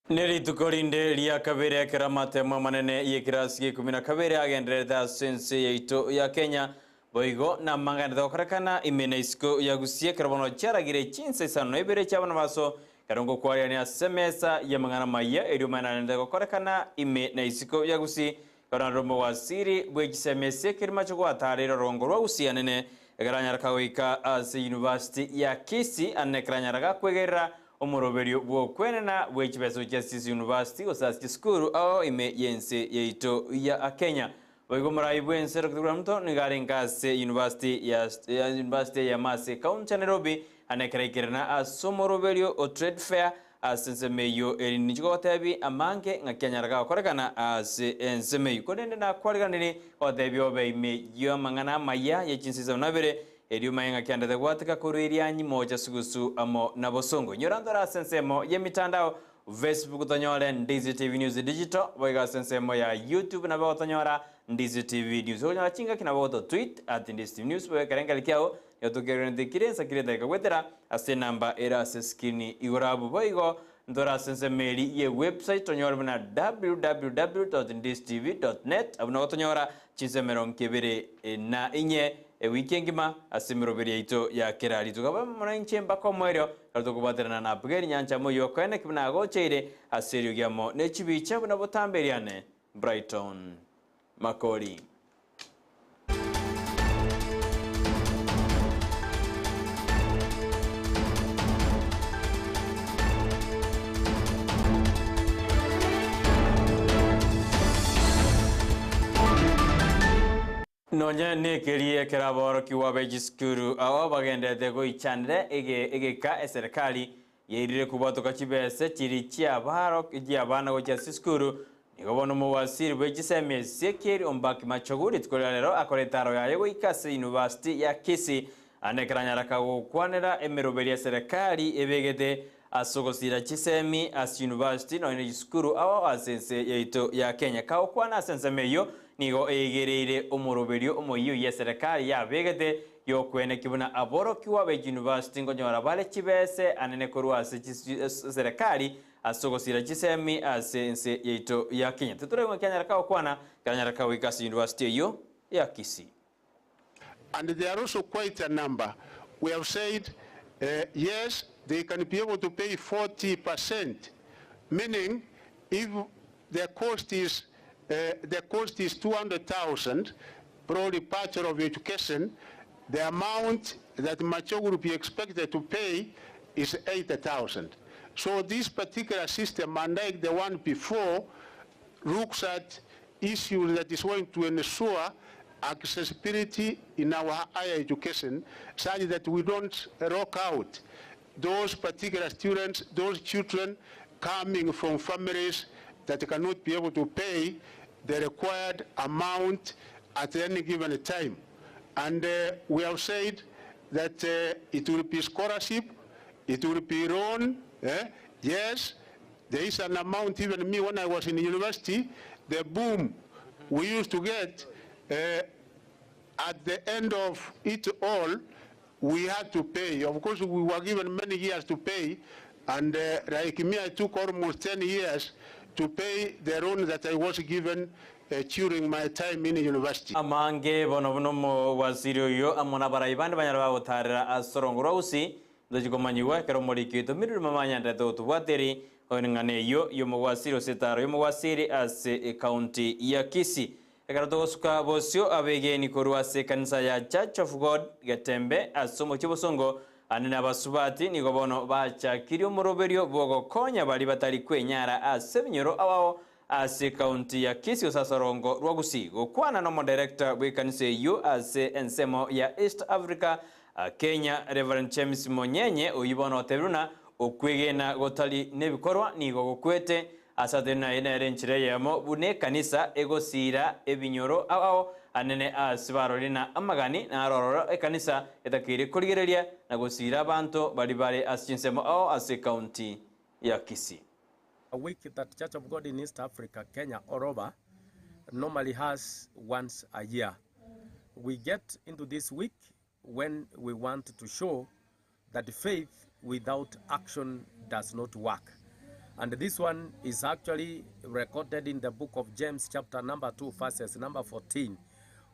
Nerituko rinde ria kabere ekero amatemo amanene y'ekerasi gia ikomi na kabere agendererete ase ense yaito ya Kenya, boigo namang'ana gokorekana ime na isiko ya Gusii ekero bono chiaragire chinsa isano na ibere chia abana baso ekero ngokwariania ase emesa y'amang'ana amaya erio omanyane arente gokorekana ime na isiko ya Gusii ekero naende omowasiri bwe chisemi ase ekerima chogwatareire orongo rwa Gusii anene ekero anyareka goika ase University ya Kisii anene ekero anyara gakwegerera Omoroberio bw'okwenena bwe chibesa gochia ase chiyunivasiti gose ase chisukuru ao ime y'ense yaito ya Kenya. Boigo omorai bw'ense Dokita William Ruto nigo arenge ase yunivasiti ya yunivasiti eyemo ase ekaunti ya Nairobi ane ekero aikerana ase omoroberio o Trade Fair ase ensemo eyio eri ninche gogotebi amange ng'aki anyara gagokorekana ase ensemo eyio. Korende nakwariganiri gogotebi obe ime y'amang'ana amaya ye chinsa isano na ibere Erio omanye ng'a kiandete gwateka korwa Irianyi, Mocha, Sugusu amo na Bosongo. Inyora ntore ase ensemo y'emitandao, Facebook tonyore Ndizi TV News Digital, boigo ase ensemo ya YouTube nabo ogotonyora Ndizi TV News. Okonyora chingaki nabo ogoto tweet at Ndizi TV News boigo ekerengerio kiao nigo tokerenete kire ensa kire edageka goetera ase enamba ere ase eskrini igoro abwo. Boigo ntore ase ensemo eri ye website tonyore buna www.ndiztv.net abwo nabo ogotonyora chinsa emerongo ebere na inye ewiki engima ase emeroberi yaito ya kera rituko. Abe mono inche mpaka omoerio, ekero tokobwaterana na Abigaili nyancha amo oyio okoeneki buna agocheire ase eriogi amo ne chibicha buna botambe eriane Brighton Makori. Nonya nekeria ekero aborokigwa be chisukuru abo bagenderete goichanera egeka eserekari yairire kobwatoka chibese chiri chi'abana gochia ase chisukuru, nigo bono omowasiri bwe chisemi Ezekiel Ombaki Machogu rituko ria rero akora etaro yaye goika ase University ya Kisii ande ekero anyaraka gokwanera emeroberi eserekari ebegete Ase ogosiira chisemi ase university nonya ne chisukuru ao ase ense yaito ya Kenya. Kagokwana ase ensemo eyio nigo eigereire omoroberio omoyio y'eserekari yabegete y'okwenekia buna aborokigwa be chiuniversity nkonyora bare chibese anene korwa ase eserekari ase ogosiira chisemi ase ense yaito ya Kenya. Titoraigwa ng'a kianyara kagokwana keranyare kagoika ase university eyio ya Kisii. And there are also quite a number we have said yes they can be able to pay 40 percent meaning if the cost is the cost is 200,000 probably bachelor of education the amount that Machogu will be expected to pay is 80,000. So this particular system unlike the one before looks at issues that is going to ensure accessibility in our higher education such that we don't rock out those particular students, those children coming from families that cannot be able to pay the required amount at any given time. And uh, we have said that uh, it will be scholarship, it will be loan, eh? yes, There is an amount, even me when I was in university, the boom we used to get uh, at the end of it all, we had to pay. Of course, we were given many years to pay, and uh, like me, I took almost 10 years to pay the loan that I was given uh, during my time in university. Amange bono buna omowaziri oyio amo nabarai bande banyare bagotarera ase orongo rwa Gusii, Ntochie komanyigwa ekero omoriki oito Miriri mamanyanderete gotobwateri eng'ana eyio y'omogwasiri gose etaaro y'omogwasiri ase ecounty ya Kisii. Ekero togosuka bosio abegeni korwa ase ekanisa ya Church of God Getembe ase omochie Bosongo ande nabasubati nigo bono bachakirie omoroberio bw'ogokonya baria batari kwenyara ase ebinyoro ao ase ecounty ya Kisii gose ase orongo rwa Gusii. Gokwana nomodirector bw'ekanisa eyio ase ensemo ya East Africa Kenya Reverend James Monyenye oyio bono otebire buna okwegena gotari nebikorwa nigo gokwete ase atebire buna eye nere enchera eyemo buna ekanisa egosiira ebinyoro ao ao anene ase barorire na amagani naro ororo ekanisa etakeire korigereria na gosiira abanto baria bare ase chinsemo ao ase ecounty ya Kisii. A week that Church of God in East Africa, Kenya all over normally has once a year. We get into this week when we want to show that faith without action does not work. And this one is actually recorded in the book of James, chapter number 2, verses number 14,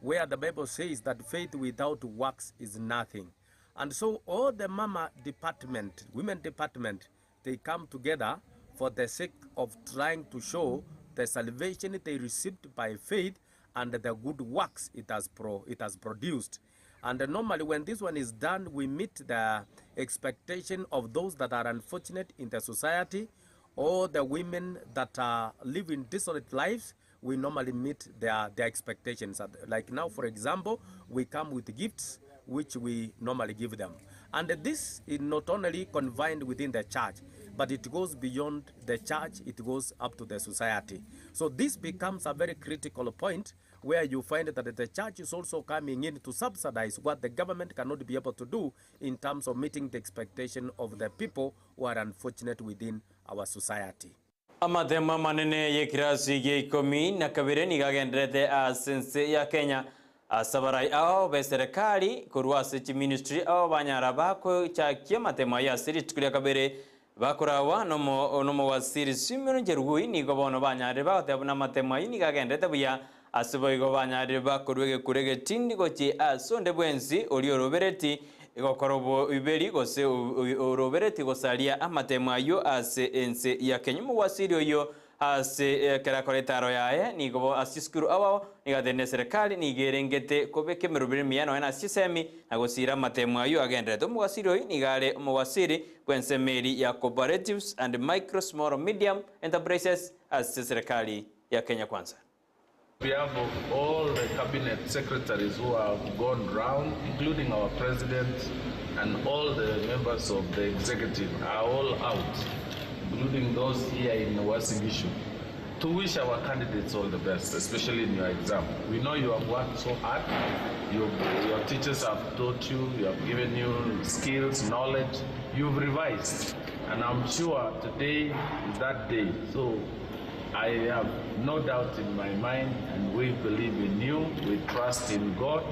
where the Bible says that faith without works is nothing. And so all the mama department, women department, they come together for the sake of trying to show the salvation they received by faith and the good works it has, pro, it has produced. And normally when this one is done, we meet the expectation of those that are unfortunate in the society or the women that are living desolate lives. We normally meet their expectations. Like now, for example, we come with gifts which we normally give them. And this is not only confined within the church, but it goes beyond the church, it goes up to the society. So this becomes a very critical point where you find that the church is also coming in to subsidize what the government cannot be able to do in terms of meeting the expectation of the people who are unfortunate within our society. Amatemo amanene y'ekirasi gia ikomi na kabere nigo agenderete ase ense ya Kenya ase abarai ao be serikali korwa ase chiministry ao banyara bakochakia amatemo aye ase rituko ria kabere bakorawa nomo nomowasiri Simeon Njerugui nigo bono banyarire bagoteba buna amatemo ayio nigo agenderete buya ase boigo banyarire bakorwa egekura egetindi gochi ase onde bwensi oria orobereti gokora oboiberi gose orobereti gosaria amatemo ayio ase ense ya Kenya. Omowasiri oyo ase ekero akora etaro yaye nigo ase chisukuru abao nigo atende serikali nigo erengete kobeka emeroberi emiya nonya ase chisemi na gosira amatemo ayio agenderete. Omowasiri oyo nigo are omowasiri bwa ensemo ya cooperatives and micro small medium enterprises ase serikali ya Kenya Kwanza. On behalf of all the cabinet secretaries who have gone round, including our president and all the members of the executive are all out, including those here in Uasin Gishu, to wish our candidates all the best, especially in your exam. We know you have worked so hard, your teachers have taught you, you have given you skills, knowledge, you've revised. And I'm sure today is that day. So I have no doubt in my mind, and we believe in you, we trust in God,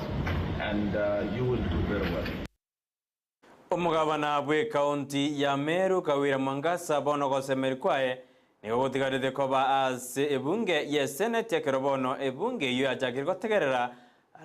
and you will do very well. Omogabana bwe county ya Meru Kawira Mwangaza bono gosemeri kwaye nigo gotigarete koba ase ebunge ye senate ekero bono ebunge eyo yachakire gotegerera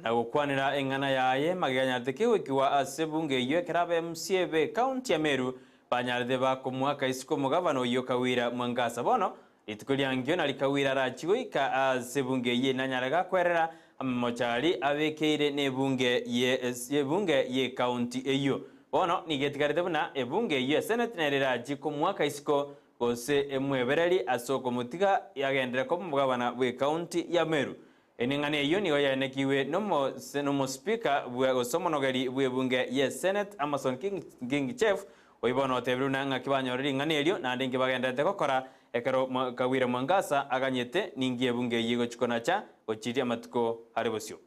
na gokwanera eng'ana yaye mageganyarete kegwekiwa ase ebunge eyo ekero aba MCA be county ya Meru banyarete bakomwaka isiko omogabana oyo Kawira Mwangaza bono rituko riangio nari Kawira arachigoika ase ebunge eye nanyara gakwerera amamochari abekeire na ebunge ye ebunge ye county eyo bono nigetigarete buna ebunge eyo senate nere erachi komwaka isiko gose emwebereri ase okomotiga yagendere koba omogabana bwe county ya Meru. Eneng'ana eyo nigo yaenekiwe nomo speaker gose omonogeri bwe ebunge ye senate Amason King Chief oyo bono otebire buna ng'aki banyorire ring'ana erio naende inki bagenderete gokora ekero Kawira Mwangaza aganyete ningi ebunge eye gochikonacha gochiria amatuko are bosio.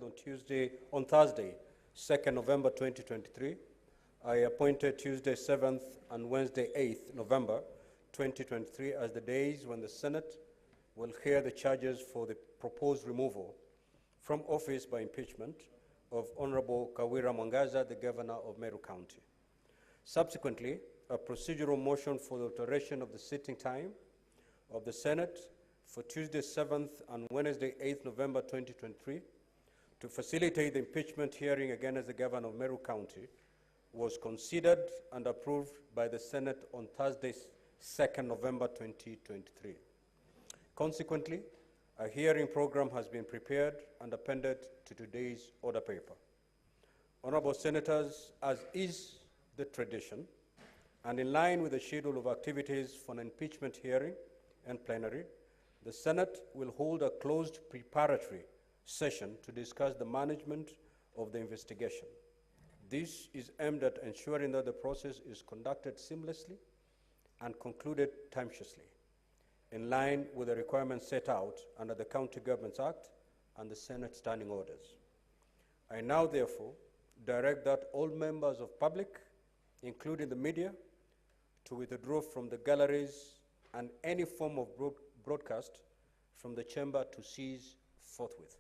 On Tuesday, on Thursday, 2nd November 2023, I appointed Tuesday 7th and Wednesday 8th November 2023 as the days when the Senate will hear the charges for the proposed removal from office by impeachment of Honorable Kawira Mwangaza, the Governor of Meru County. Subsequently, a procedural motion for the alteration of the sitting time of the Senate for Tuesday 7th and Wednesday 8th November 2023 to facilitate the impeachment hearing against the Governor of Meru County was considered and approved by the Senate on Thursday, 2nd November 2023. Consequently, a hearing program has been prepared and appended to today's order paper. Honorable Senators, as is the tradition, and in line with the schedule of activities for an impeachment hearing and plenary, the Senate will hold a closed preparatory session to discuss the management of the investigation. This is aimed at ensuring that the process is conducted seamlessly and concluded timeously, in line with the requirements set out under the County Governments Act and the Senate Standing Orders. I now, therefore, direct that all members of public, including the media, to withdraw from the galleries and any form of broadcast from the chamber to cease forthwith.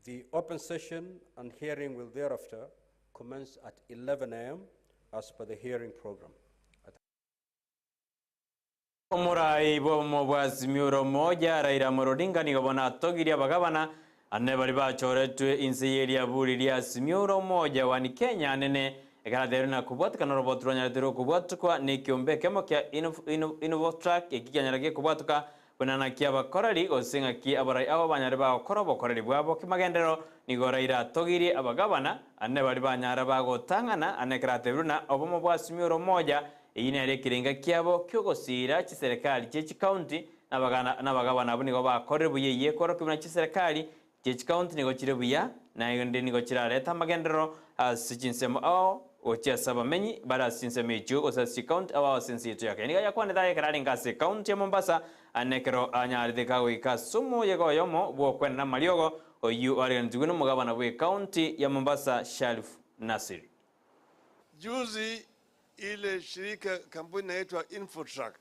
The open session and hearing will thereafter commence at 11 a.m. as per the hearing program. Omorai bw'obomo bwa Azimio la Umoja Raila Amolo Odinga nigo bono atogirie abagabana ane baria bachoretwe inse y'eriaburi ria Azimio la Umoja One Kenya anene ekero atebirie na kobwatekana oroboto rwanyareterwe okobwatukwa nekiombe ekemo kia Invotrac eki kianyara gekobwatuka Buna naki abakoreri, gose ng'aki abarai abo banyare bagokora obokoreri bwabo kimagenderero, nigo Raila atogirie abagabana, ane baria banyara bagotang'ana, ane ekero atebirwe na obomo bwa Azimio la Umoja, eyio nere ekerenga kiabo ki'ogosiira chiserekari chie chikaunti, na abagabana abwo nigo bakorire buya eyio ekorokia buna chiserekari chie chikaunti nigo chire buya, naende nigo chirarete amagenderero ase chinsemo ao gochia ase abamenyi bare ase chinsemo echio gose ase chikaunti ao ase ense yaito ya Kenya. Nigo yakwanete aye ekero arenge ase ekaunti ya Mombasa, ane ekero anyarete kagoika ase omoyega oyomo bw'okwenena amariogo, oyio oareganetigwe nomogabana bw'ekaunti ya Mombasa Sharif Nassir. Juzi ile shirika kampuni inaitwa Infotrak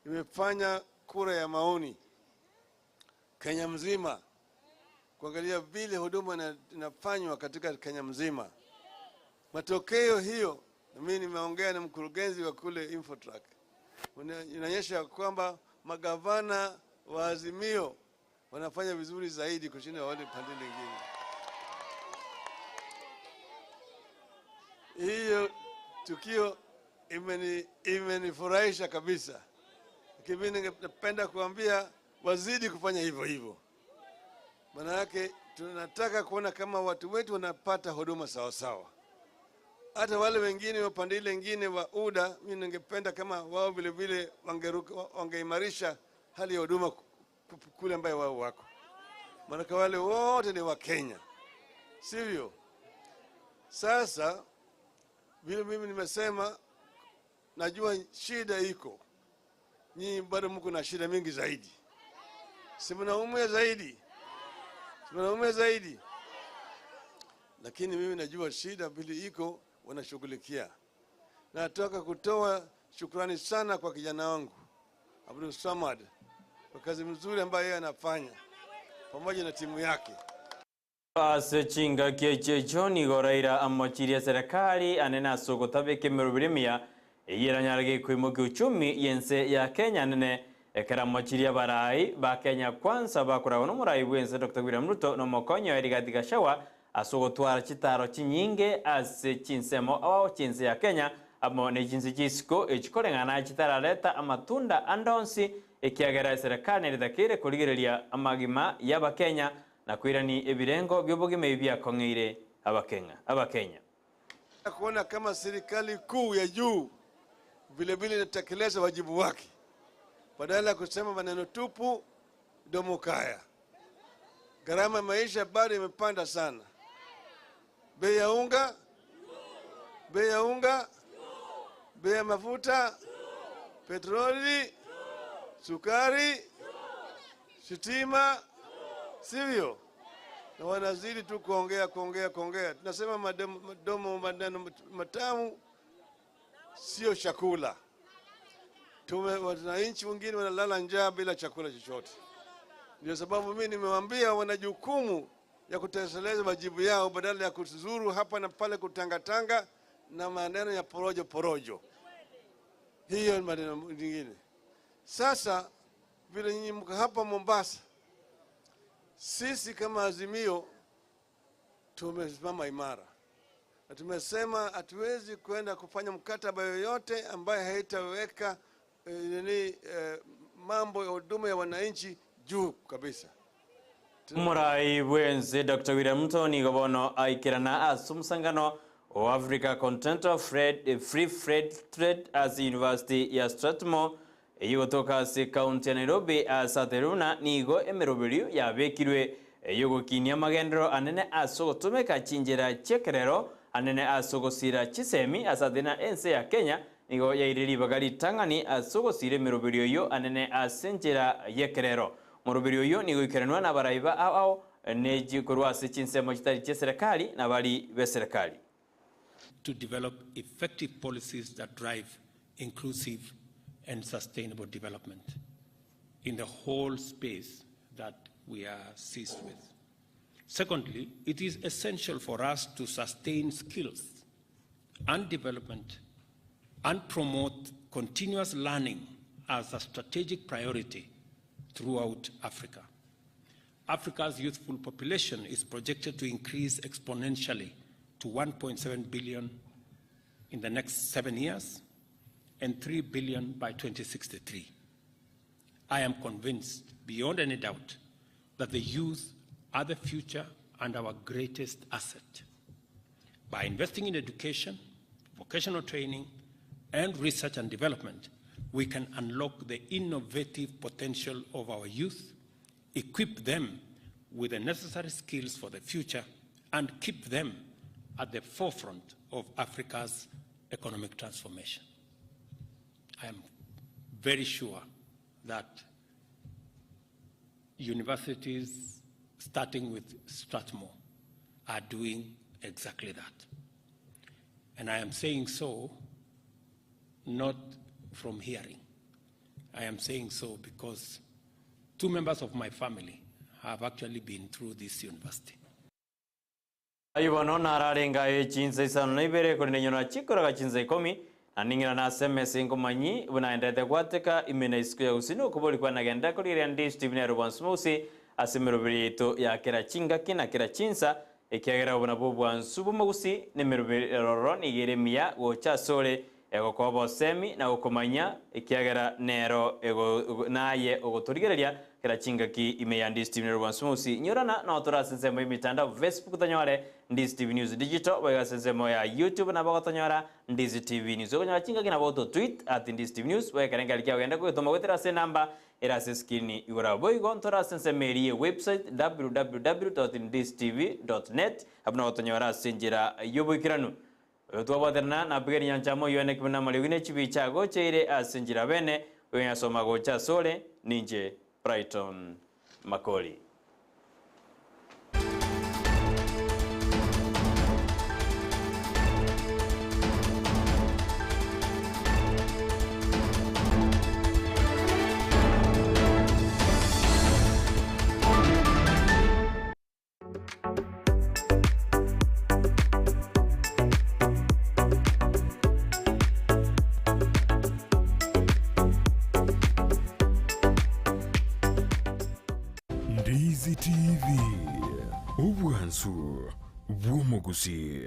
imefanya kura ya maoni Kenya mzima kuangalia vile huduma inafanywa katika Kenya mzima. Matokeo hiyo, na mimi nimeongea na mkurugenzi wa kule Infotrak, inaonyesha kwamba magavana wa Azimio wanafanya vizuri zaidi kushinda wale pande lingine. Hiyo tukio imenifurahisha kabisa. Lakini mimi ningependa kuambia wazidi kufanya hivyo hivyo, maana yake tunataka kuona kama watu wetu wanapata huduma sawa sawa. Hata wale wengine wa pande ile nyingine wa UDA, mimi ningependa kama wao vile vile wangeimarisha hali ya huduma kule ambayo wao wako, maana wale wote ni wa Kenya, sivyo? Sasa vile mimi nimesema, najua shida iko, nyinyi bado mko na shida mingi zaidi, si mnaumia zaidi, si mnaumia zaidi, lakini mimi najua shida vile iko, wanashughulikia. Nataka kutoa shukrani sana kwa kijana wangu Abdul Samad kwa kazi mzuri ambayo yeye anafanya pamoja na timu yake. Ase chingaki echio echio nigo Raila amochirie serikali anene ase ogotabeka emeroberi emiya eyio eranyare gekoimokia uchumi y'ense ya Kenya nene ekero amochirie abarai ba Kenya Kwanza bakoragwa n'omorai bw'ense Dr. William Ruto na omokonyi oye Rigathi Gachagua ase ogotwara chitaro chinyinge ase chinsemo ao chi'ense ya Kenya amo ne chinse chi'isiko echikoreng'ana chitarareta amatunda ande onsi ekiagera eserekari neritakeire korigereria amagima y'abakenya na koirania ebirengo bi'obogima ebi biakong'eire Abakenya. Kuona kama serikali kuu ya juu vile vile inatekeleza wajibu wake badala ya kusema maneno tupu domo kaya. Gharama ya maisha bado imepanda sana, bei ya unga, bei ya unga, bei ya mafuta, petroli, sukari, sitima, sivyo? Na wanazidi tu kuongea kuongea kuongea. Tunasema madomo maneno matamu sio chakula. Wananchi wengine wanalala njaa bila chakula chochote. Ndio sababu mimi nimewaambia wana jukumu ya kutekeleza wajibu yao badala ya kuzuru hapa na pale kutangatanga na maneno ya porojo porojo. Hiyo ni maneno mengine. Sasa vile nyinyi mko hapa Mombasa, sisi kama Azimio tumesimama imara na tumesema hatuwezi kwenda kufanya mkataba yoyote ambaye haitaweka mambo ya huduma ya wananchi juu kabisa. Omorai bwense Dr. William Ruto nigo bono aikerana ase omosangano o Africa Continental Free Trade ase University ya Strathmore eyio gotoka ase ekaunti ya Nairobi ase aterire buna nigo emeroberio yabekirwe eyogokinia amagenderero anene ase ogotumeka chinchera chi'ekerero anene ase ogosira chisemi ase aterire na ense ya Kenya nigo yaire ribaga ritang'ani ase ogosira emeroberio eyio anene ase enchera y'ekerero. Moroberi oyo nigo ikeranwa na abarai ba ao ao ne korwa ase chinsemo chitari chia serikali na bari be serikali. To develop effective policies that drive inclusive and sustainable development in the whole space that we are seized with. Secondly, it is essential for us to sustain skills and development and promote continuous learning as a strategic priority throughout Africa. Africa's youthful population is projected to increase exponentially to 1.7 billion in the next seven years and 3 billion by 2063. I am convinced beyond any doubt that the youth are the future and our greatest asset. By investing in education, vocational training, and research and development, we can unlock the innovative potential of our youth, equip them with the necessary skills for the future, and keep them at the forefront of Africa's economic transformation. I am very sure that universities, starting with Strathmore, are doing exactly that. And I am saying so not from hearing. I am saying so because two members of my family have actually been through this university. Ayio bono nararenge aye chinsa isano na ibere, korende inwe nachikoraga chinsa ikomi, na ning'irane ase emesa inkomanyi buna aenderete gwateka ime na isiko ya gusii na okobori kwane nagenderere korigereria ndi Stephen ere obwansu bogusii ase emeroberi yaito ya kera chingaki na kera chinsa, ekiagera obo nabwo obwansu bw'omogusii na emeroberi eroro nigo ere emiya gocha asore Egokoa obosemi na gokomanya, ekiagera nero naye ogotorigereria kera chingaki ime ya Ndisi TV Nairobi Onsi Inyorana nao tore ase ensemo y'emitandao Facebook tonyore Ndisi TV News Digital boigo ase ensemo ya YouTube nabo ogotonyora Ndisi TV News okonyora chingaki nabo oto tweet at Ndisi TV News boigo ekero enkeri kiagogenda kogetoma goetera ase enamba ere ase eskrini igoro abwo boigo ntore ase ensemo eria ye website www.ndisitv.net abwo nabo ogotonyora ase enchera y'oboikeranu. Oyo twabwaterana na Nyancha amo oyio one buna amariogi ne chibicha agocheire ase enchera bene, oyo nyasoma gocha asore, ninche Brighton Makori. Ndizi TV, obwansu bw'omogusii.